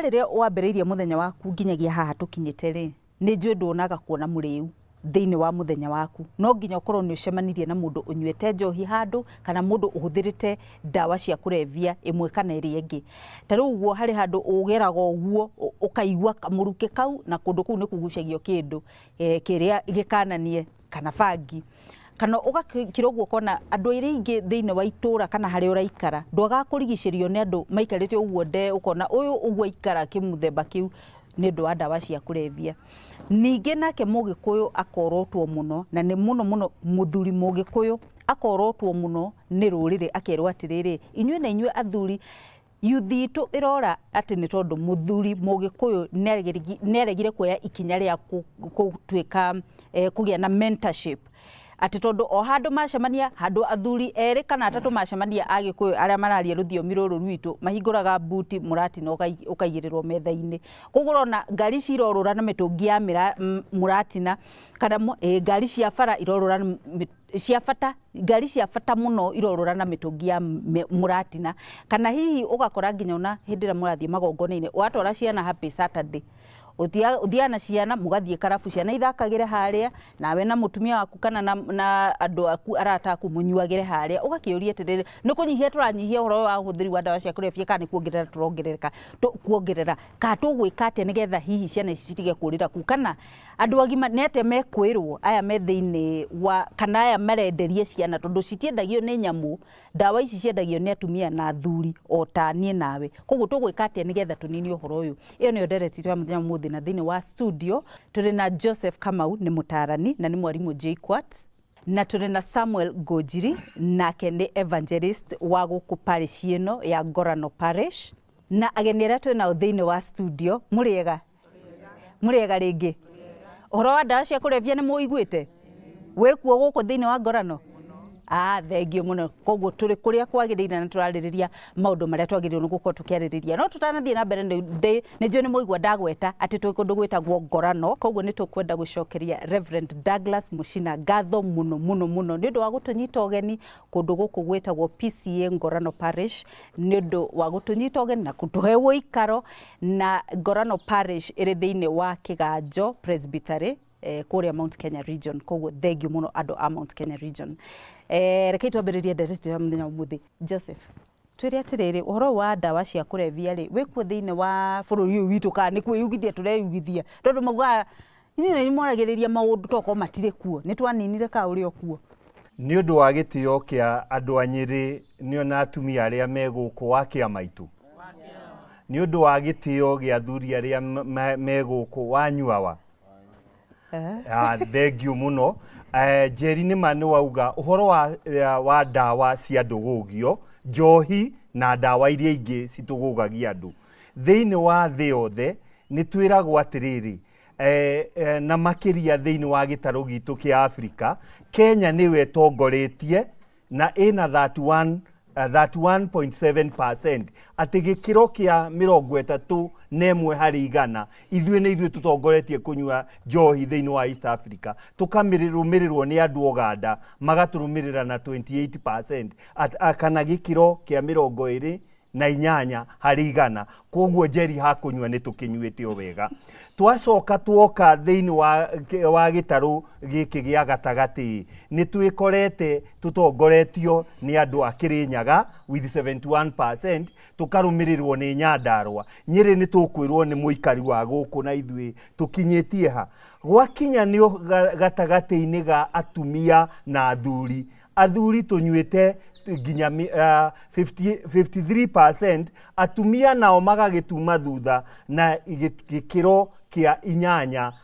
Kuma rĩrĩa wambĩrĩirie mũthenya waku nginyagia haha tũkinyĩte rĩ, nĩ njũĩ nduonaga kuona mũrĩu thĩinĩ wa mũthenya waku. No nginya ũkorwo nĩ ũcemanirie na mũndũ ũnyuĩte njohi handũ, kana mũndũ ũhũthĩrĩte ndawa cia kũrebia ĩmwe kana ĩrĩa ĩngĩ. Ta rĩu ũguo harĩ handũ ũgeraga ũguo ũkaigua kamũrukĩ kau, na kũndũ kũu nĩ kũgucagio kĩndũ kĩrĩa gĩkananie kana bangi, kana ũgakira ũguo ũkona andũ arĩa aingĩ thĩinĩ wa itũra kana harĩa ũraikara ndwagaga kũrigicĩrio nĩ andũ maikarĩte ũguo nde, ũkona ũyũ ũguo aikara kĩmũthemba kĩu nĩ ũndũ wa ndawa cia kũrebia. Ningĩ nake mũgĩkũyũ akorotwo mũno, na nĩ mũno mũno mũthuri mũgĩkũyũ akorotwo mũno nĩ rũrĩrĩ, akerwo atĩrĩrĩ, inyuĩ na inyuĩ athuri, yuthi itũ ĩrora atĩ nĩ tondũ mũthuri mũgĩkũyũ nĩaregire kuoya ikinya rĩa gũtuĩka kũgĩa na mentorship, atĩ tondũ o handũ macemania, handũ athuri erĩ kana atatũ macemania agĩkũyũ arĩa mararia rũthiomi rũrũ rwitũ, mahingũraga buti mũratina ũkaigĩrĩrwo metha-inĩ. Koguo ũrona ngari cirorũra na mĩtũngi ya mũratina, kana ngari cia bara irorũra na cia bata, ngari cia bata mũno irorũra na mĩtũngi ya mũratina. Kana hihi ũgakora nginya ona hĩndĩ ĩrĩa mũrathiĩ magongona-inĩ, watwara ciana happy Saturday, ũthiaga na ciana mũgathiĩ karabu, ciana ithakagĩre harĩa, nawe na mũtumia waku kana na andũ aku arata aku mũnyuagĩre harĩa. Ũgakĩũria atĩrĩrĩ, nĩ kũnyihia tũranyihia ũhoro wa ũhũthĩri wa ndawa cia kũrebia, kana nĩ kuongerera tũrongerereka, kuongerera, kana tũgwĩka atĩa nĩgetha hihi ciana ici citige kũrĩra kũu, kana andũ agima nĩ atĩa mekwĩrwo aya me thĩinĩ wa, kana aya marenderia ciana, tondũ citiendagio nĩ nyamũ, ndawa ici ciendagio nĩ atumia na athuri o ta niĩ nawe. Koguo tũgwĩka atĩa nĩgetha tũnine ũhoro ũyũ? Ĩyo nĩyo ndereti ya mũthenya ũmũthĩ, na thĩinĩ wa studio tũrĩ na Joseph Kamau, nĩ mũtarani na nĩ mwarimũ JKUAT, na tũrĩ na Samuel Ngũnjiri, nake nĩ evangelist wa gũkũ parish ĩno ya Ngorano Parish, na ageni arĩa twĩ nao thĩinĩ wa studio. Mũrĩega? Mũrĩega rĩngĩ. Ũhoro wa ndawa cia kũrebia nĩ mũiguĩte wĩkuo gũkũ thĩinĩ wa Ngorano? Thengio mũno. Koguo tũrĩ kũrĩa kwagĩrĩire na tũrarĩrĩria maũndũ marĩa twagĩrĩirwo nĩ gũkorwo tũkĩarĩrĩria. No tũtanathiĩ na mbere, nĩ njũĩ nĩ mũigua ndagweta atĩ twĩ kũndũ gwĩtagwo Ngorano. Koguo nĩ tũkwenda gũcokeria Reverend Douglas Muchina ngatho mũno mũno mũno nĩ ũndũ wa gũtũnyita ũgeni kũndũ gũkũ gwĩtagwo PCA Ngorano Parish, nĩ ũndũ wa gũtũnyita ũgeni na kũtũhe ũikaro. Na Ngorano Parish ĩrĩ thĩinĩ wa Kĩganjo Presbytery, kũrĩa Mount Kenya Region. Koguo thengio mũno andũ a Mount Kenya Region. Rekei twambĩrĩrie ndereti ya mũthenya ũmũthĩ. Joseph, twĩre atĩrĩrĩ, ũhoro wa ndawa cia kũrebia rĩ, wĩkuo thĩinĩ wa bũrũri ũyũ witũ, kana nĩ kwĩyugithia tũreyugithia? Tondũ maugaga inyuĩ nĩ mwaragĩrĩria maũndũ tokorwo matirĩ kuo. Nĩ twaninire ka ũrĩ o kuo? Nĩ ũndũ wa gĩtĩo kĩa andũ a Nyĩrĩ nĩo na atumia arĩa me gũkũ wa kĩama itũ, nĩ ũndũ wa gĩtĩo gĩa athuri arĩa me gũkũ wanyuawa. Thengio mũno. Njeri, nĩ ma nĩ wauga ũhoro wa ndawa cia ndũgũgio, njohi na ndawa iria ingĩ citũgũgagia andũ thĩinĩ wa thĩ yothe. Nĩ twĩragwo atĩrĩrĩ, na makĩria thĩinĩ wa gĩtarũ gitũ kĩa Afrika, Kenya nĩwe ĩtongoretie na ĩna 31 31.7%, atĩ gĩkĩro kĩa 31%. Ithuĩ nĩ ithuĩ tũtongoretie kũnyua njohi thĩinĩ wa East Africa, tũkamĩrũmĩrĩrwo nĩ andũ Uganda, magatũrũmĩrĩra na 28%, kana gĩkĩro kĩa 28%. Koguo Njeri, hakũnyua nĩ tũkĩnyuĩte o wega. Twacoka tuoka thĩinĩ wa gĩtarũ gĩkĩ gĩa gatagatĩ, nĩ twĩkorete tũtongoretio nĩ andũ a Kĩrĩnyaga with 71%, tũkarũmĩrĩrwo nĩ Nyandarũa. Nyĩrĩ nĩ tũkwĩrwo nĩ mũikari wa gũkũ na ithuĩ tũkinyĩtie ha. Gwakinya nĩ gatagatĩ-inĩ ga atumia na athuri, athuri tũnyuĩte nginya 53%, atumia nao magagĩtuma thutha na gĩkĩro kĩa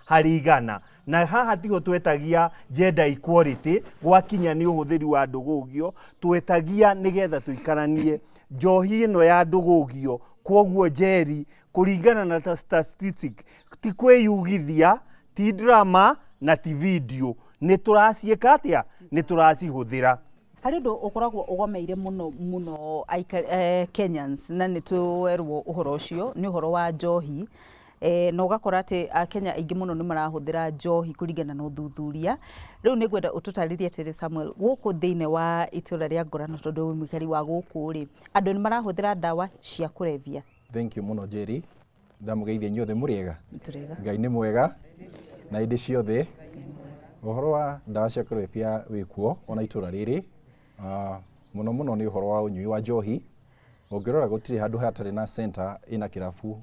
8%. Na haha tiho twetagia gender equality. Gwakinya nĩ ũhũthĩri wa ndũgũgio, twetagia nĩgetha tũikaranie njohi ĩno ya ndũgũgio. Kwoguo Njeri, kũringana na ta statistic, ti kwĩyugithia, ti drama na ti video, nĩ tũraciĩka atĩa? Nĩ tũracihũthĩra. Harĩ ũndũ ũkoragwo ũgomeire mũno mũno Kenyans, na nĩ twerwo ũhoro ũcio nĩ ũhoro wa njohi, na ũgakora atĩ Akenya aingĩ mũno nĩ marahũthĩra njohi kũringana na ũthuthuria. Rĩu nĩ ngwenda ũtũtarĩrie atĩrĩ, Samuel, gũkũ thĩinĩ wa itũra rĩa Ngorano, tondũ wĩ mũikari wa gũkũ rĩ, andũ nĩ marahũthĩra ndawa cia kũrebia? Thank you mũno, Jerry. Ndamũgeithia inyuothe mũrĩega. Tũrĩega. Ngai nĩ mwega na hĩndĩ ciothe. Ũhoro wa ndawa cia kũrebia wĩkuo ona itũra rĩrĩ, mũno mũno nĩ ũhoro wa ũnyui wa njohi. Ũngĩrora gũtirĩ handũ hatarĩ na center ĩna kĩrabu,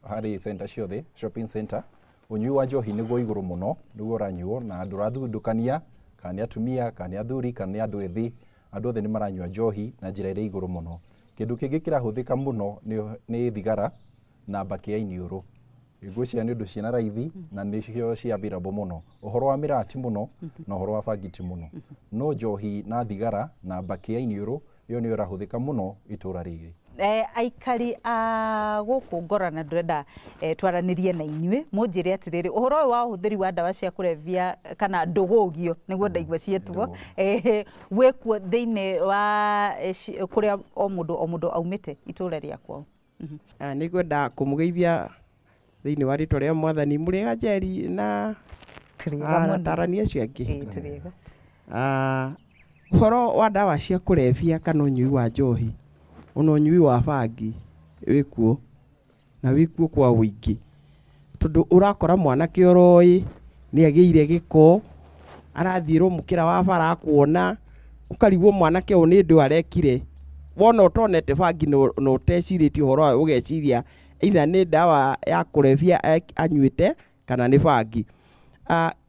harĩ center ciothe, shopping center, ũnyui wa njohi nĩguo igũrũ mũno, nĩguo ũranyuo na ndũrathundũkania kana nĩ atumia, kana nĩ athuri, kana nĩ andũ ethĩ, andũ othe nĩ maranyua njohi na njĩra ĩrĩ igũrũ mũno. Kĩndũ kĩngĩ kĩrahũthĩka mũno nĩ thigara na mbakĩ ya iniũrũ. Ngwĩciria nĩ ũndũ ciĩna raithi na nĩcio ci available mũno. Ũhoro wa mĩraa ti mũno na ũhoro wa bangi ti mũno, no njohi na thigara na mbakĩ ya iniũrũ ĩyo nĩyo ĩrahũthĩka mũno itũra rĩrĩ. Aikari a gũkũ Ngorana ndĩrenda twaranĩrie na inyuĩ mũnjĩre atĩrĩrĩ, ũhoro ũyũ wa ũhũthĩri wa ndawa cia kũrebia kana ndũgũgio nĩguo ndaigua ciĩtwo, wĩkuo thĩinĩ wa kũrĩa o mũndũ aumĩte itũra rĩa kwao. Nĩngwenda kũmũgeithia thĩinĩ wa rĩtwa rĩa Mwathani. Mũrĩega Njeri na atarani acio angĩ? Tũrĩega. Ũhoro wa ndawa cia kũrebia kana ũnyui wa njohi ona ũnyui wa bangi wĩkuo na wĩkuo kwa ũingĩ, tondũ ũrakora mwanake ũroĩ nĩ agĩire gĩko, arathiĩrwo mũkĩra wa bara akuona, ũkarigwo mwanake ũyũ nĩ ndũ arekire. Wona ũtonete bangi na ũtecirĩtie ũhoro wayo, ũgeciria either nĩ ndawa ya kũrebia anyuĩte kana nĩ bangi.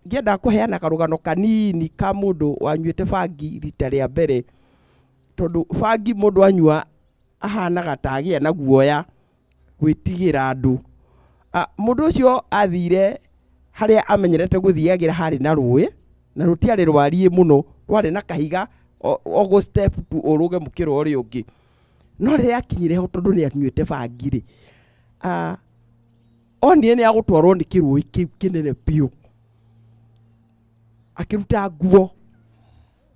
Ngĩenda kũheana karũgano kanini ka mũndũ wanyuĩte bangi rita rĩa mbere, tondũ bangi mũndũ anyua ahanaga ta agĩa na guoya gwĩtigĩra andũ. Mũndũ ũcio athire harĩa amenyerete gũthiagĩra harĩ na rũĩ, na rũtiarĩ rwariĩ mũno, rwarĩ na kahiga o gũ step tu ũrũge mũkĩra ũrĩa ũngĩ. No rĩrĩa akinyire ho, tondũ nĩ anyuĩte bangi rĩ, onire nĩ agũtwarwo nĩ kĩrũĩ kĩu kĩnene biũ. Akĩruta nguo,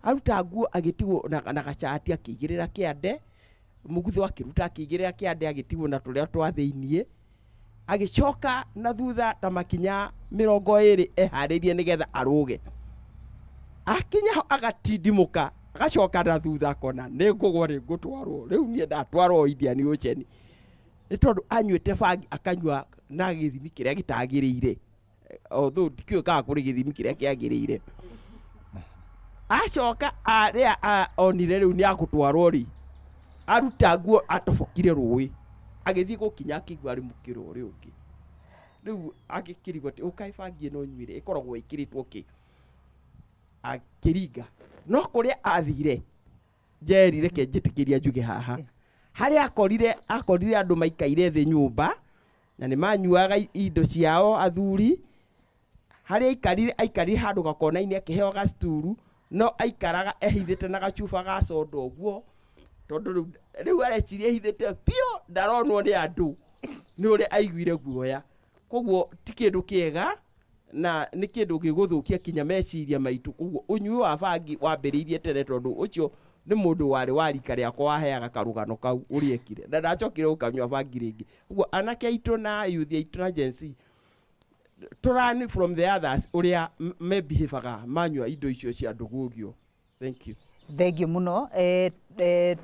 aruta nguo agĩtigwo na gacati akĩigĩrĩra kĩande, mũgutho akĩruta akĩigĩrĩra kĩande agĩtigwo na tũrĩa twa thĩiniĩ. Agĩcoka na thutha ta makinya 20 eharĩrie nĩgetha arũge. Akinya ho agatindimũka, agacoka na thutha akona nĩ ngũgwa nĩ ngũtwarwo, rĩu niĩ ndatwarwo Indian Ocean. Nĩ tondũ anyuĩte bangi akanyua na gĩthimi kĩrĩa gĩtagĩrĩire, although ndikĩũĩ kana kũrĩ gĩthimi kĩrĩa kĩagĩrĩire. Acoka arĩa onire rĩu nĩ agũtwarwo rĩ, aruta nguo atobokire rũĩ, agĩthiĩ gũkinya akĩigua arĩ mũkĩra ũrĩa ũngĩ. Rĩu agĩkĩrigwo atĩ ũkaĩ bangi ĩno nyuire ĩkoragwo ĩkĩrĩtwo kĩ, akĩringa. No kũrĩa athire, Njeri reke njĩtĩkĩria njuge haha, harĩa akorire andũ maikaire thĩ nyũmba na nĩ manyuaga indo ciao athuri. Harĩa aikarire handũ gakona-inĩ akĩheo gacituru, no aikaraga ehithĩte na gacuba ga soda ũguo, tondũ rĩu areciria ehithĩte biũ ndaronwo nĩ andũ nĩ ũrĩa aiguire guoya. Koguo ti kĩndũ kĩega na nĩ kĩndũ gĩgũthũkia kinya meciria maitũ. Koguo ũnyui wa bangi wambĩrĩirie tene, tondũ ũcio nĩ mũndũ warĩ wa rika rĩakwa waheaga karũgano kau ũrĩa ekire, na ndacokire gũkanyua bangi rĩngĩ. Ũguo anake aitũ na youth aitũ na Gen Z, to learn from the others ũrĩa mebehavaga manyua indo icio cia ndũgũgio. Thank you. Thank you mũno,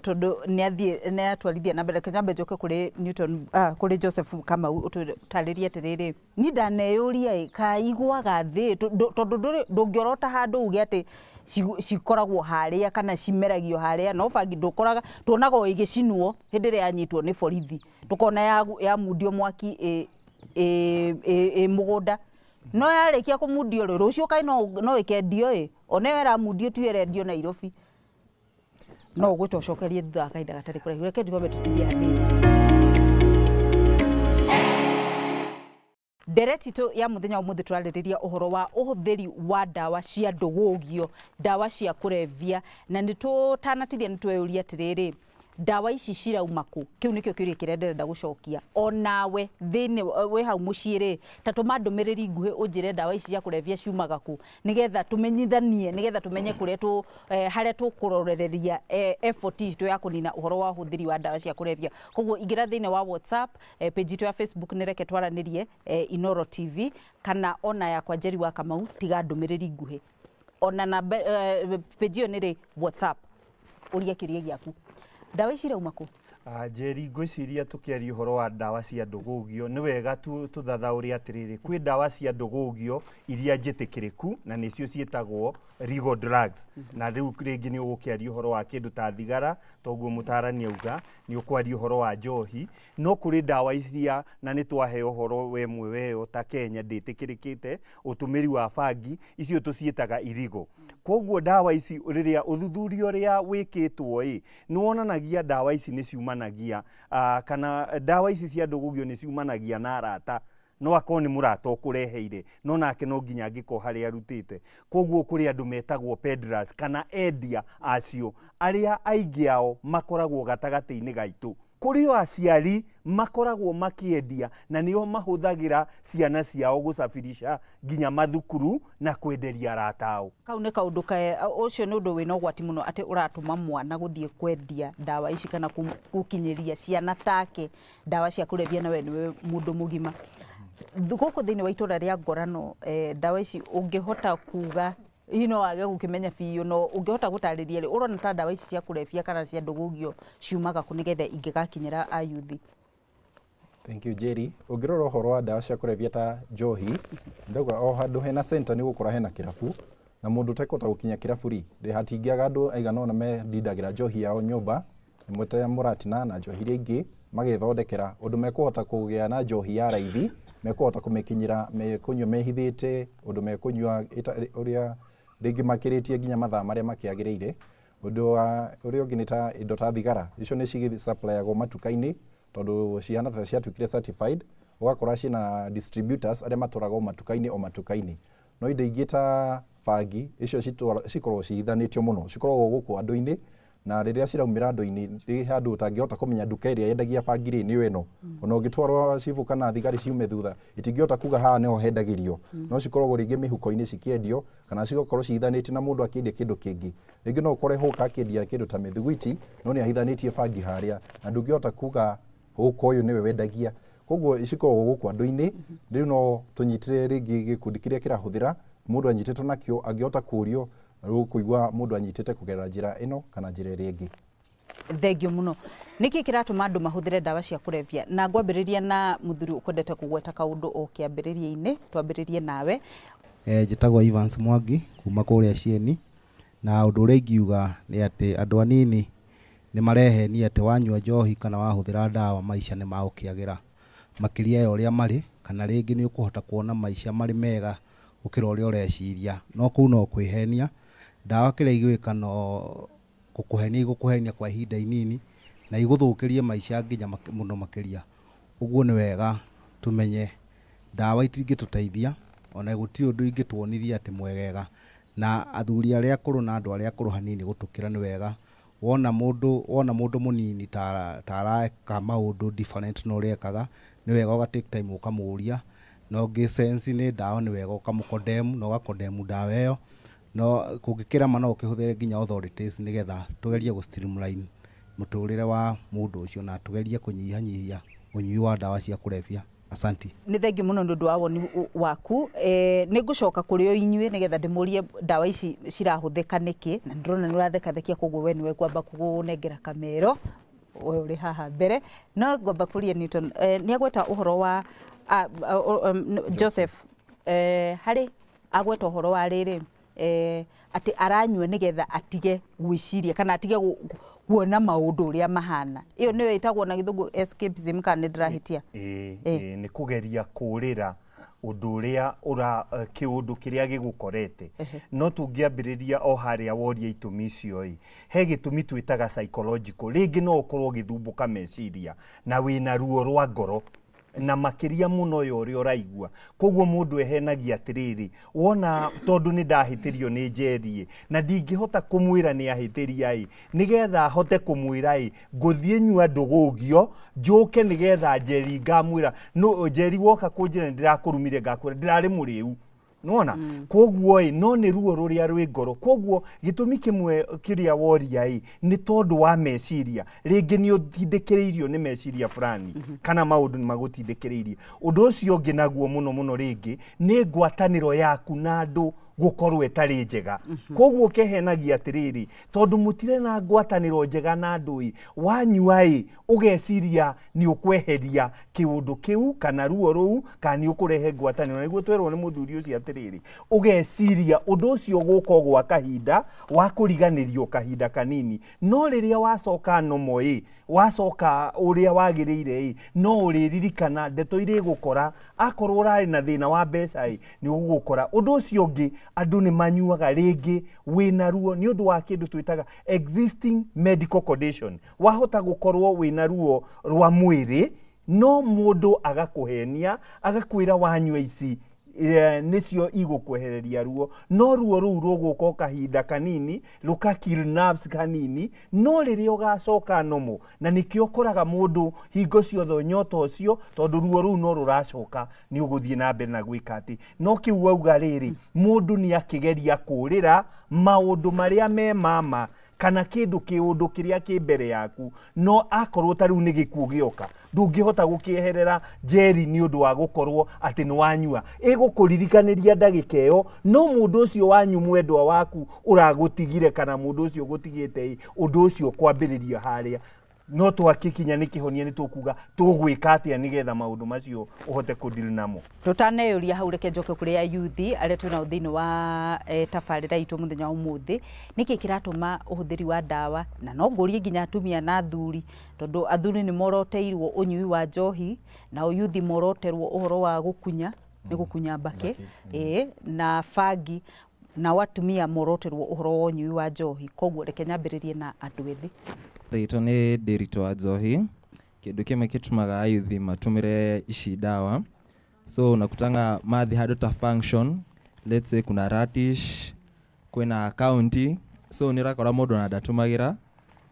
tondũ nĩ athiĩ nĩ atwarithia na mbere. Nyambe njoke kũrĩ Newton, kũrĩ Joseph Kamau, ũtũtarĩrie atĩrĩrĩ, ni ndaneyũria ĩ kaigwaga thĩ, tondũ ndũngĩorota handũ uge atĩ cikoragwo harĩa kana cimeragio harĩa, no bangi ndũkoraga, tuonaga o ĩgĩcinwo hĩndĩ ĩrĩa yanyitwo nĩ borithi, tũkona yamundio mwaki ĩ mũgũnda, no yarĩkia kũmundio rĩ, rũciũ kaĩ no ĩkendio ĩ, ona ĩyo ĩramundio tu ĩrendio Nairobi. No ũgwĩta ũcokerie thutha wa kahinda gatarĩ kũraihu. Reke twambe tũtige hanini. Ndereti itũ ya mũthenya wa ũmũthĩ tũrarĩrĩria ũhoro wa ũhũthĩri wa ndawa cia ndũgũgio, ndawa cia kũrebia, na nĩ tũtanatithia nĩ tweyũria atĩrĩrĩ, ndawa ici cirauma kũ? Kĩu nĩkĩo kĩũria kĩrĩa ndĩrenda gũcokia. Onawe thĩinĩ wĩ hau mũciĩ rĩ, ta tũma ndũmĩrĩri nguhĩ ũnjĩre ndawa ici cia kũrebia ciumaga kũ, nĩgetha tũmenyithanie, nĩgetha tũmenye kũrĩa harĩa tũkũrorereria effort itũ ya kũnina ũhoro wa ũhũthĩri wa ndawa cia kũrebia. Koguo ingĩra thĩinĩ wa WhatsApp, page itũ ya Facebook nĩ reke twaranĩrie, Inooro TV, kana ona yakwa Njeri wa Kamau, tiga ndũmĩrĩri nguhĩ. Ona na page ĩyo nĩ rĩ WhatsApp, ũria kĩũria gĩaku. Ndawa ici irauma kũ? Njeri, ngwĩciria tũkĩaria ũhoro wa ndawa cia ndũgũgio nĩ wega tũthathaũre atĩrĩrĩ, kwĩ ndawa cia ndũgũgio iria njĩtĩkĩrĩku na nĩcio ciĩtagwo legal drugs. Na rĩu rĩngĩ nĩ ũgũkĩaria ũhoro wa kĩndũ ta thigara, toguo mũtarani auga, nĩ ũkwaria ũhoro wa njohi. No kũrĩ ndawa icia, na nĩ twaheo ũhoro we mweweyo ta Kenya ndĩtĩkĩrĩkĩte ũtũmĩri wa bangi, icio tũciĩtaga irigo. Koguo ndawa ici rĩrĩa ũthuthuria ũrĩa wĩkĩtwo ĩ, nĩ wonanagia ndawa ici nĩ ciumanagia, kana ndawa ici cia ndũgũgio nĩ ciumanagia na arata. No akorwo nĩ mũrata ũkũreheire, no nake no nginya angĩkorwo harĩa arutĩte. Koguo kũrĩ andũ metagwo peddlers kana endia acio, arĩa aingĩ ao makoragwo gatagatĩ-inĩ gaitũ. Kũrĩ o aciari makoragwo makĩendia na nĩo mahũthagĩra ciana ciao gũcabirisha nginya mathukuru na kwenderia arata ao. Kau nĩ kaũndũ ũcio nĩ ũndũ wĩna ũgwati mũno, atĩ ũratũma mwana gũthiĩ kwendia ndawa ici kana gũkinyĩria ciana take ndawa cia kũrebia, na we nĩwe mũndũ mũgima. Gũkũ thĩinĩ wa itũra rĩa Ngorano, ndawa ici ũngĩhota kuga hihi no wage gũkĩmenya biũ, no ũngĩhota gũtarĩria rĩ, ũrona ta ndawa ici cia kũrebia kana cia ndũgũgio ciumaga kũ nĩgetha ingĩgakinyĩra ayuthi? Thank you, Jerry. Ũngĩrora ũhoro wa ndawa cia kũrebia ta njohi, ndauga o handũ hena center nĩ ũgũkora hena kĩrabu, na mũndũ ũtekũhota gũkinya kĩrabu rĩ, hatingĩaga andũ aigana ũna mendindagĩra njohi yao nyũmba, ĩmwe ta ya mũratina na njohi iria ingĩ, magethondekera ũndũ mekũhota kũgĩa na njohi ya raithi, mekũhota kũmĩkinyĩra, mekũnyua mehithĩte, ũndũ mekũnyua ũrĩa rĩngĩ makĩrĩtie nginya mathaa marĩa makĩagĩrĩire. Ũndũ wa ũrĩa ũngĩ nĩ ta indo ta thigara, icio nĩ cigĩsupplyagwo matuka-inĩ, tondũ cihana ta ciatuĩkire certified, ũgakora ciĩna distributors arĩa matwaragwo matuka-inĩ o matuka-inĩ. No indo ingĩ ta bangi, icio cikoragwo cihithanĩtio mũno, cikoragwo gũkũ andũ-inĩ, na rĩrĩa ciraumĩra andũ-inĩ, nĩ handũ ũtangĩhota kũmenya nduka ĩrĩa yendagia bangi rĩ nĩyo ĩno. Ona ũngĩtwarwo cibũ kana thigari ciume thutha, itingĩhota kuga haha nĩho hendagĩrio. No cikoragwo rĩngĩ mĩhuko-inĩ cikĩendio, kana cigakorwo cihithanĩtie na mũndũ akĩendia kĩndũ kĩngĩ. Rĩngĩ no ũkore hũka akĩendia kĩndũ ta mĩthiguiti, no nĩ ahithanĩtie bangi harĩa, na ndũngĩhota kuga hũka ũyũ nĩwe wendagia. Koguo cikoragwo gũkũ andũ-inĩ, rĩu no tũnyitĩre rĩngĩ gĩkundi kĩrĩa kĩrahũthĩra, mũndũ anyitĩtwo nakĩo, angĩhota kũũrio, ũkũigua mũndũ anyitĩte kũgerera njĩra ĩno kana njĩra ĩrĩa ĩngĩ. Thengio mũno. Nĩkĩ kĩratũma andũ mahũthĩre ndawa cia kũrebia? Na ngwambĩrĩria na mũthuri ũkwendete kũgweta kaũndũ o kĩambĩrĩria-inĩ, twambĩrĩrie nawe. Njĩtagwo Evans Mwangi kuma kũrĩa Cieni, na ũndũ ũrĩa ingiuga nĩ atĩ andũ anini nĩ marehenia atĩ wanyua njohi kana wahũthĩra ndawa maica nĩ magũkĩagĩra makĩria ya ũrĩa marĩ, kana rĩngĩ nĩ ũkũhota kuona maica marĩ mega gũkĩra ũrĩa ũreciria. No kũu no kwĩhenia. Ndawa kĩrĩa igwĩka no gũkũhenia igũkũhenia kwa ihinda inini na igũthũkĩrie maica nginya mũno makĩria. Ũguo nĩ wega tũmenye ndawa itingĩtũteithia, ona gũtirĩ ũndũ ingĩtuonithia atĩ mwegega. Na athuri arĩa akũrũ na andũ arĩa akũrũ hanini gũtũkĩra nĩ wega wona mũndũ mũnini ta areka maũndũ different na ũrĩa ekaga, nĩ wega ũga take time ũkamũria, na ũngĩ sense nĩ ndawa nĩ wega ũkamũkondemu na ũgakondemu ndawa ĩyo. No kũngĩkĩrama no ũkĩhũthĩre nginya authorities nĩgetha tũgerie gũ streamline mũtũrĩre wa mũndũ ũcio na tũgerie kũnyihanyihia ũnyui wa ndawa cia kũrebia. Asante. Nĩ thengiũ mũno nĩ ũndũ wa woni waku. Nĩ ngũcoka kũrĩ o inyuĩ nĩgetha ndĩmũrie ndawa ici cirahũthĩka nĩkĩ, na ndĩrona nĩ ũrathekathekia, koguo we nĩwe ngwamba kũgũnengera kamero, we ũrĩ haha mbere. No ngwamba kũria Newton, nĩ agweta ũhoro wa Joseph, harĩ agweta ũhoro wa rĩrĩ, atĩ aranyua nĩgetha atige gwĩciria kana atige kuona maũndũ ũrĩa mahana. Ĩyo nĩyo ĩtagwo na gĩthũngũ escapism, kana nĩ ndĩrahĩtia? Nĩ kũgeria kũũrĩra ũndũ ũrĩa ũra kĩũndũ kĩrĩa gĩgũkorete. No tũngĩambĩrĩria o harĩa woria itũmi icio ĩ, he gĩtũmi twĩtaga psychological. Rĩngĩ no ũkorwo ũgĩthumbũka meciria na wĩna ruo rwa ngoro, na makĩria mũno ya ũrĩa ũraigua. Koguo mũndũ ehenagia atĩrĩrĩ, wona tondũ nĩ ndahĩtĩrio nĩ Njeri na ndingĩhota kũmwĩra nĩ ahĩtĩria ĩ, nĩgetha ahote kũmwĩra ĩ, ngũthiĩ nyua ndũgũgio njũke nĩgetha Njeri ngamwĩra, no Njeri woka kũnjĩra nĩ ndĩrakũrumire, ngakwĩra ndĩrarĩ mũrĩu. Nĩwona? Koguo ĩ, no nĩ ruo rũrĩa rwĩ ngoro. Koguo gĩtũmi kĩmwe kĩrĩa woria ĩ, nĩ tondũ wa meciria. Rĩngĩ nĩ ũtindĩkĩrĩirio nĩ meciria fulani, kana maũndũ nĩ magũtindĩkĩrĩirie. Ũndũ ũcio ũngĩ naguo mũno mũno rĩngĩ nĩ ngwatanĩro yaku na andũ gũkorwo ĩtarĩ njega. Koguo kehenagia atĩrĩrĩ, tondũ mũtirĩ na ngwatanĩro njega na andũ ĩ, wanyua ĩ ũgeciria nĩ ũkweheria kĩũndũ kĩu kana ruo rũu kana nĩ ũkũrehe ngwatanĩro. Nĩguo twerwo nĩ mũthuri ũcio atĩrĩrĩ, ũgeciria ũndũ ũcio gũka gwa kahinda wa kũriganĩrio kahinda kanini, no rĩrĩa wacoka nomo ĩ, wacoka ũrĩa wagĩrĩire ĩ, no ũrĩririkana ndeto irĩgũkora. Akorwo ũrarĩ na thĩna wa mbeca ĩ, nĩ ũgũgũkora. Ũndũ ũcio ũngĩ, andũ nĩ manyuaga rĩngĩ wĩna ruo nĩ ũndũ wa kĩndũ twĩtaga existing medical condition. Wahota gũkorwo wĩna ruo rwa mwĩrĩ, no mũndũ agakũhenia agakwĩra wanyua ici nĩcio igũkwehereria ruo, no ruo rũu rũgũka o kahinda kanini, rũka kill nerves kanini, no rĩrĩa ũgacoka nomo. Na nĩkĩo ũkoraga mũndũ hingo ciothe nyota ũcio, tondũ ruo rũu no rũracoka, nĩ ũgũthiĩ na mbere na gwĩka atĩ. No kĩu wauga rĩrĩ, mũndũ nĩ akĩgeria kũũrĩra maũndũ marĩa me mama kana kĩndũ kĩũndũ kĩrĩa kĩ mbere yaku, no akorwo ta rĩu nĩ gĩkuũ gĩoka, ndũngĩhota gũkĩeherera Njeri nĩ ũndũ wa gũkorwo atĩ nĩ wanyua. Ĩgũkũririkanĩria ndagĩka ĩyo, no mũndũ ũcio wanyu mwendwa waku ũragũtigire kana mũndũ ũcio ũgũtigĩte ĩ, ũndũ ũcio kwambĩrĩria harĩa. No twakĩkinya nĩ kĩhonia, nĩ tũkuga tũgwĩka atĩa nĩgetha maũndũ macio ũhote kũdeal namo. Tũtaneyũria hau, reke njoke kũrĩ ayuthi arĩa twĩnao thĩinĩ wa tabarĩra itũ mũthenya wa ũmũthĩ. Nĩkĩ kĩratũma ũhũthĩri wa ndawa? Na no ngũrie nginya atumia na athuri, tondũ athuri nĩ moroteirwo ũnyui wa njohi, nao yuthi moroterwo ũhoro wa gũkunya, nĩ gũkunya mbakĩ, ĩĩ, na bangi, nao atumia moroterwo ũhoro wa ũnyui wa njohi. Koguo reke nyambĩrĩrie na andũ ethĩ. Rĩtwa nĩ Ndĩritũ wa njohi. Kĩndũ kĩmwe gĩtũmaga ayuthi matũmĩre ici ndawa, so unakutanga mathi handũ ta function, let's say kuna ratish, kwĩna county, so nĩ ũrakora mũndũ ona ndatũmagĩra,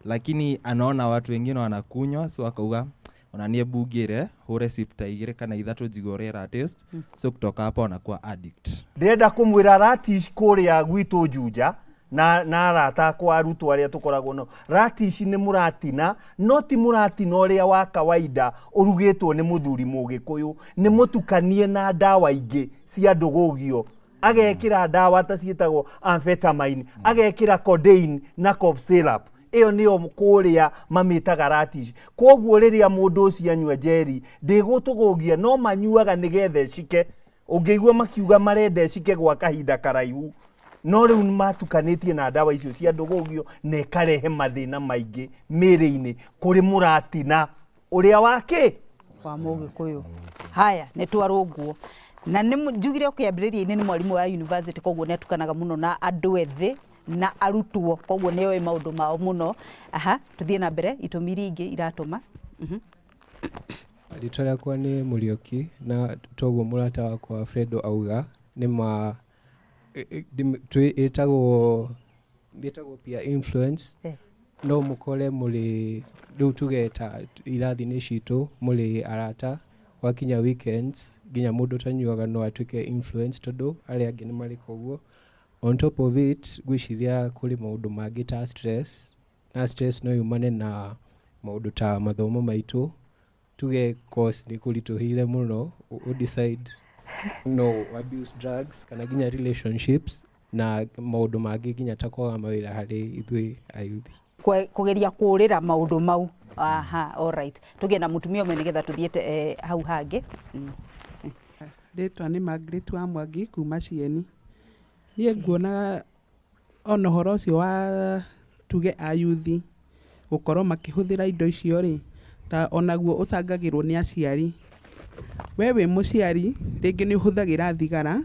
lakini anaona watu wengine wanakunywa, so akauga ona niĩ mbungĩre hũre sip ta 2 kana 3 njigue ũrĩa ĩra taste. So kutoka hapo anakuwa addict. Ndĩrenda kũmwĩra ratish kũrĩa gwitũ Juja na arata akwa arutwo arĩa tũkoragwo nao, ratish nĩ mũratina, no ti mũratina ũrĩa wa kawaida ũrugĩtwo nĩ mũthuri mũgĩkũyũ, nĩ mũtukanie na ndawa ingĩ cia ndũgũgio. Agekĩra ndawa ta ciĩtagwo amphetamine, agekĩra codeine na cough syrup. Ĩyo nĩyo kũrĩa mamĩtaga ratish. Koguo rĩrĩa mũndũ ũcio anyua Njeri, ndĩgũtũgũgia, no manyuaga nĩgetha ĩcike. Ũngĩigua makiuga marenda ĩcike gwa kahinda karaihu, no rĩu nĩmatukanĩtie na ndawa icio cia ndũgũgio na ĩkarehe mathĩna maingĩ mĩĩrĩ-inĩ kũrĩ mũratina ũrĩa wa kĩ wa mũgĩkũyũ. Haya, nĩ twarũngwo na nĩ njugire kĩambĩrĩria-inĩ nĩ mwarimũ wa university, koguo nĩ atukanaga mũno na andũ ethĩ na arutwo, koguo nĩ oĩ maũndũ mao mũno. Aha, tũthiĩ na mbere, itũmi iria ingĩ iratũma. Rĩtwa rĩakwa nĩ Mũriũki, na toguo mũrata wakwa Fredo auga nĩ ma ĩtagwo peer influence. No mũkore mũrĩ rĩu tuge ta irathi-inĩ citũ mũrĩ arata, wakinya weekends nginya mũndũ ũtanyuaga no atuĩke influence tondũ arĩa angĩ nĩ marĩka ũguo. On top of it, ngwĩciria kũrĩ maũndũ mangĩ ta stress, na stress no yumane na maũndũ ta mathomo maitũ. Tuge course nĩ kũritũhĩire mũno, ũ decide no abuse drugs kana nginya relationships na maũndũ mangĩ nginya ta kwaga mawĩra harĩ ithuĩ ayuthi. Kũgeria kũũrĩra maũndũ mau. Aha, all right. Tũgĩe na mũtumia ũmwe nĩgetha tũthiĩte hau hangĩ. Rĩtwa nĩ Margaret wa Mwangi kuma Cieni. Niĩ nguona ona ũhoro ũcio wa tuge ayuthi gũkorwo makĩhũthĩra indo icio rĩ, ta onaguo ũcangagĩrwo nĩ aciari. We wĩ mũciari rĩngĩ nĩ ũhũthagĩra thigara,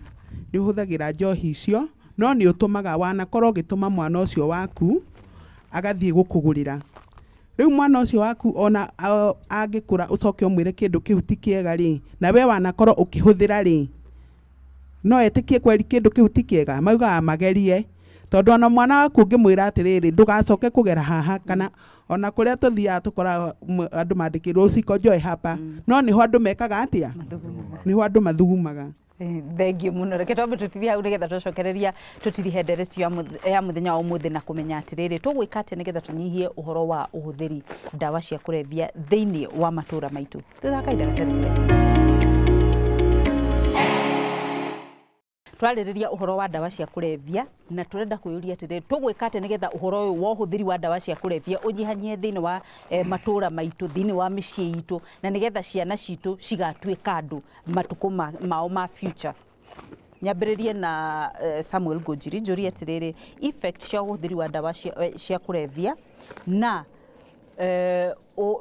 nĩ ũhũthagĩra njohi icio, no nĩ ũtũmaga wanakorwo ũgĩtũma mwana ũcio waku agathiĩ gũkũgũrĩra. Rĩu mwana ũcio waku ona angĩkũra ũcoke ũmwĩre kĩndũ kĩu ti kĩega rĩ, na we wanakorwo ũkĩhũthĩra rĩ, no etĩkie kweri kĩndũ kĩu ti kĩega, maugaga magerie. Tondũ ona mwana waku ũngĩmwĩra atĩrĩrĩ, ndũgacoke kũgera haha, kana ona kũrĩa tũthiaga tũkoraga andũ mandĩkĩirwo usikonjoe hapa, no nĩho andũ mekaga atĩa? Nĩho andũ mathugumaga. Thengiũ mũno. Reke twambe tũtithie hau nĩgetha twacokereria tũtirihe ndereti ya mũthenya wa ũmũthĩ na kũmenya atĩrĩrĩ tũgwĩka atĩa nĩgetha tũnyihie ũhoro wa ũhũthĩri ndawa cia kũrebia thĩinĩ wa matũra maitũ. Thutha wa kahinda gatarĩ kũraihu. Twarĩrĩria ũhoro wa ndawa cia kũrebia na tũrenda kwĩyũria atĩrĩrĩ, tũgwĩka atĩa nĩgetha ũhoro ũyũ wa ũhũthĩri wa ndawa cia kũrebia ũnyihanyihie thĩinĩ wa matũũra maitũ, thĩinĩ wa mĩciĩ itũ, na nĩgetha ciana citũ cigatuĩka andũ matukũ mao ma future. Nyambĩrĩrie na Samuel Ngũnjiri, njũrie atĩrĩrĩ, effect cia ũhũthĩri wa ndawa cia kũrebia na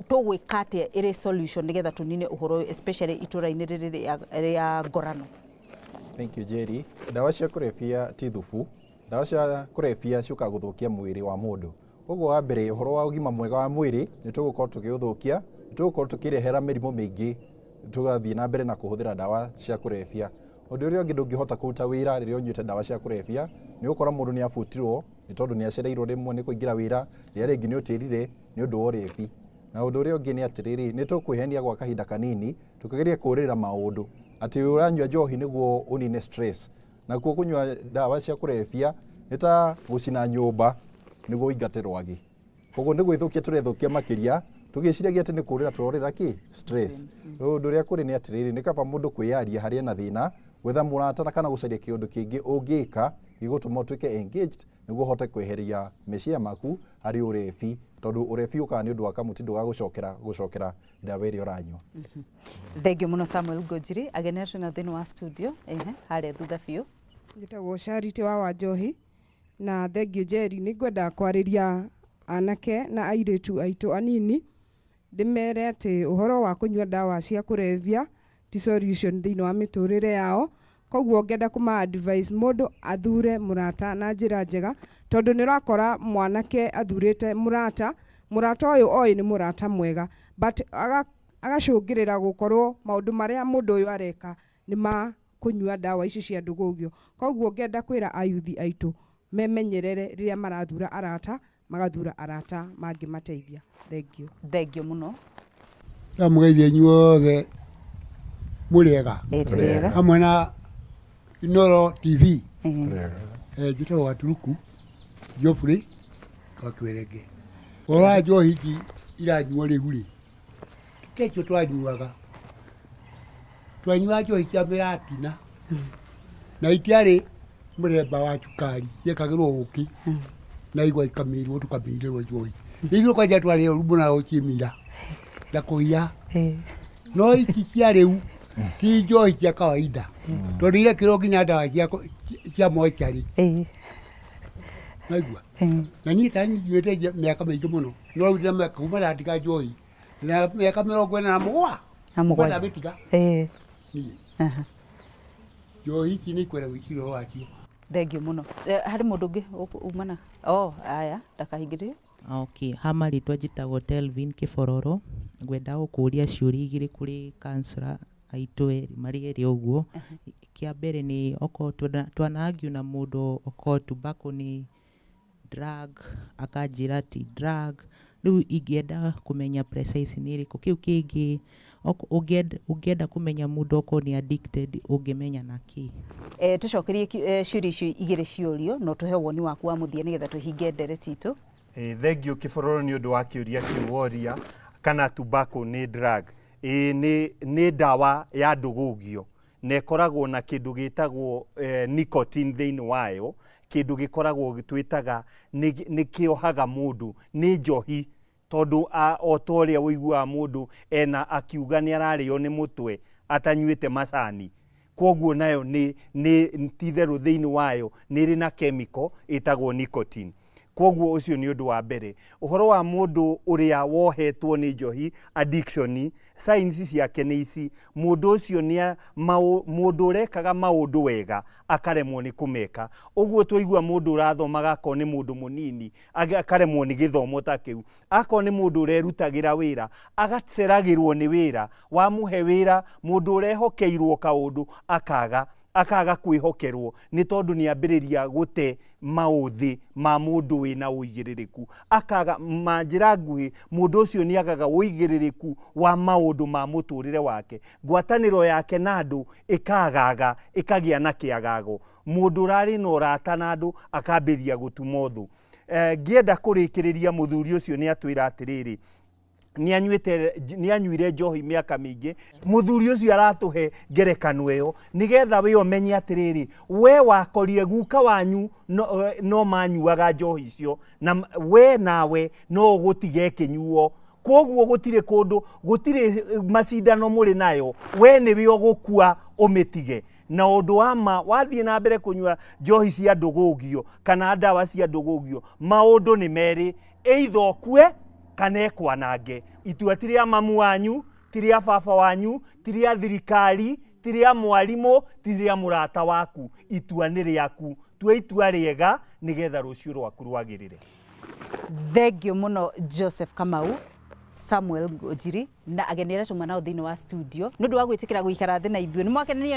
tũgwĩka atĩa ĩrĩ solution nĩgetha tũnine ũhoro ũyũ especially itũra-inĩ rĩrĩ rĩa Ngorano. Thank you, Jerry. Ndawa cia kũrebia ti thubu. Ndawa cia kũrebia ciũkaga gũthũkia mwĩrĩ wa mũndũ. Koguo wa mbere, ũhoro wa ũgima mwega wa mwĩrĩ nĩ tũgũkorwo tũkĩũthũkia, nĩ tũgũkorwo tũkĩrehera mĩrimũ mĩingĩ tũgathiĩ na mbere na kũhũthĩra ndawa cia kũrebia. Ũndũ ũrĩa ũngĩ, ndũngĩhota kũruta wĩra rĩrĩa ũnyuĩte ndawa cia kũrebia. Nĩ ũgũkora mũndũ nĩ abutirwo nĩ tondũ nĩ acereirwo rĩmwe nĩ kũingĩra wĩra, rĩrĩa rĩngĩ nĩ ũtĩrire nĩ ũndũ wa ũrebi. Na ũndũ ũrĩa ũngĩ nĩ atĩrĩrĩ, nĩ tũkwĩhenia gwa kahinda kanini tũkĩgeria kũrĩra maũndũ atĩ ũranyua njohi nĩguo ũnine stress. Nakuo kũnyua ndawa cia kũrebia nĩ ta gũcina nyũmba nĩguo ũingate rwagĩ. Koguo nĩ gwĩthũkia tũrethũkia makĩria tũgĩciragia atĩ nĩ kũrĩra tũrorĩra kĩ stress. Ũndũ ũrĩa kũrĩ nĩ atĩrĩrĩ, nĩ kaba mũndũ kwĩyaria harĩa ena thĩna, gwetha mũrata na kana gũcaria kĩũndũ kĩngĩ ũngĩka gĩgũtũma ũtuĩke engaged nĩguo ũhote kweheria meciria maku harĩ ũrebi, tondũ ũrebi ũkaga nĩ ũndũ wa kamũtindo ga gũcokera gũcokera ndawa ĩrĩa ũranyua. Thengiũ mũno Samuel Ngũnjiri. Ageni acio na thĩinĩ wa studio, ehe, harĩa thutha biũ. Njĩtagwo Charity wa Wanjohi na thengiũ Njeri. Nĩ ngwenda kwarĩria anake na airĩtu aitũ anini, ndĩmere atĩ ũhoro wa kũnyua ndawa cia kũrebia ti solution thĩinĩ wa mĩtũrĩre yao. Koguo ngenda kũma advice mũndũ athure mũrata na njĩra njega, tondũ nĩ ũrakora mwanake athurĩte mũrata, mũrata ũyũ oĩ nĩ mũrata mwega, but agacũngĩrĩra gũkorwo maũndũ marĩa mũndũ ũyũ areka nĩ ma kũnyua ndawa ici cia ndũgũgio. Koguo ngenda kwĩra ayuthi aitũ memenyerere rĩrĩa marathura arata, magathura arata mangĩmateithia. Thengiũ. Thengiũ mũno. Ndamũgeithia inyuothe, mũrĩega? Ĩ, tũrĩega. Hamwe na Inoro TV. Njĩtagwo Gaturuku Geoffrey wa Kĩwerenge. Ũhoro wa njohi ici iranyuo rĩu rĩ, ti twanyuaga, twanyuaga njohi cia mĩratina na itiarĩ mũthemba wa cukari, ciekagĩrwo ũkĩ na igwa ikamĩirwo, tũkamĩirĩrwo njohi. Ithuĩ kwanja twarĩ oru mũno gũcimira na kũiya, no ici cia rĩu ti njohi cia kawaida, tondũ irekĩrwo nginya ndawa cia mocarĩ. Naigua na niĩ ta nyuĩte mĩaka mĩingĩ mũno, no rĩu ndĩna mĩaka kuma ndatiga njohi na mĩaka 47. Na mũgwanja. Ndamĩtiga niĩ. Njohi ici nĩ ikwenda gwĩciria ũhoro wacio. Thengiũ mũno. Harĩ mũndũ ũngĩ umana? Oh, aya, ndakahingĩrĩrie. Okay, ha marĩtwa njĩtagwo Telvin Kĩbororo. Ngwenda gũkũria ciũria igĩrĩ kũrĩ counselor aitũ erĩ marĩ erĩ ũguo. Kĩa mbere nĩ okorwo twana argue na mũndũ okorwo tobacco nĩ drug, akanjĩra ti drug. Rĩu ingĩenda kũmenya precise nĩ ĩrĩkũ. Kĩu kĩngĩ, ũngĩenda kũmenya mũndũ okorwo nĩ addicted, ũngĩmenya na kĩ? Tũcokerie ciũria icio igĩrĩ ciũrio no tũhe woni waku wa mũthia nĩgetha tũhinge ndereti itũ. Thengiũ Kĩbororo nĩ ũndũ wa kĩũria kĩu woria kana tobacco nĩ drug. Ĩĩ, nĩ ndawa ya ndũgũgio na ĩkoragwo na kĩndũ gĩtagwo nicotine thĩinĩ wayo, kĩndũ gĩkoragwo twĩtaga nĩ kĩohaga mũndũ, nĩ njohi, tondũ o ta ũrĩa ũiguaga mũndũ ena akiuga nĩ ararĩo nĩ mũtwe atanyuĩte macani, koguo nayo nĩ ti-itherũ thĩinĩ wayo nĩ ĩrĩ na chemical ĩtagwo nicotine. Koguo ũcio nĩ ũndũ wa mbere. Ũhoro wa mũndũ ũrĩa wohetwo nĩ njohi, addiction, signs ciake nĩ ici. Mũndũ ũcio nĩ mũndũ ũrekaga maũndũ wega akaremwo nĩ kũmeka. Ũguo twaigua mũndũ ũrathomaga akorwo nĩ mũndũ mũnini akaremwo nĩ gĩthomo ta kĩu. Akorwo nĩ mũndũ ũrerutagĩra wĩra agaceragĩrwo nĩ wĩra, wamũhe wĩra mũndũ ũrehokeirwo kaũndũ akaga kwĩhokerwo nĩ tondũ nĩ ambĩrĩria gũte maũthĩ ma mũndũ wĩna ũigĩrĩrĩku. Akaga ma njĩra nguhĩ, mũndũ ũcio nĩ agaga ũigĩrĩrĩku wa maũndũ ma mũtũrĩre wake, ngwatanĩro yake na andũ ĩkagaga, ĩkagĩa na kĩagago. Mũndũ ũrarĩ na ũrata na andũ akambĩrĩria gũtuma ũthũ. Ngĩenda kũrĩkĩrĩria, mũthuri ũcio nĩ atwĩra atĩrĩrĩ, Nĩ anyuire njohi mĩaka mĩingĩ. Mũthuri ũcio aratũhe ngerekano ĩyo nĩgetha we ũmenye atĩrĩrĩ, we wakorire guka wanyu no manyuaga njohi icio, na we nawe no ũgũtiga ĩkĩnyuo. Koguo gũtirĩ kũndũ, gũtirĩ macindano mũrĩ nayo, we nĩwe ũgũkua ũmĩtige. Na ũndũ wa ma, wathiĩ na mbere kũnyua njohi cia ndũgũgio kana ndawa cia ndũgũgio, maũndũ nĩ merĩ, either ũkue kana ĩkwanange. Itua ti rĩa mamu wanyu, ti rĩa baba wanyu, ti rĩa thirikari, ti rĩa mwarimũ, ti rĩa mũrata waku. Itua nĩ rĩaku. Tua itua rĩega nĩgetha rũciũ rwaku rwagĩrĩre. Thengiũ mũno Joseph Kamau, Samuel Ngũnjiri na ageni arĩa tũma nao thĩinĩ wa studio nĩ ũndũ wa gwĩtĩkĩra gũikara thĩ na ithuĩ. Nĩ mwakenania.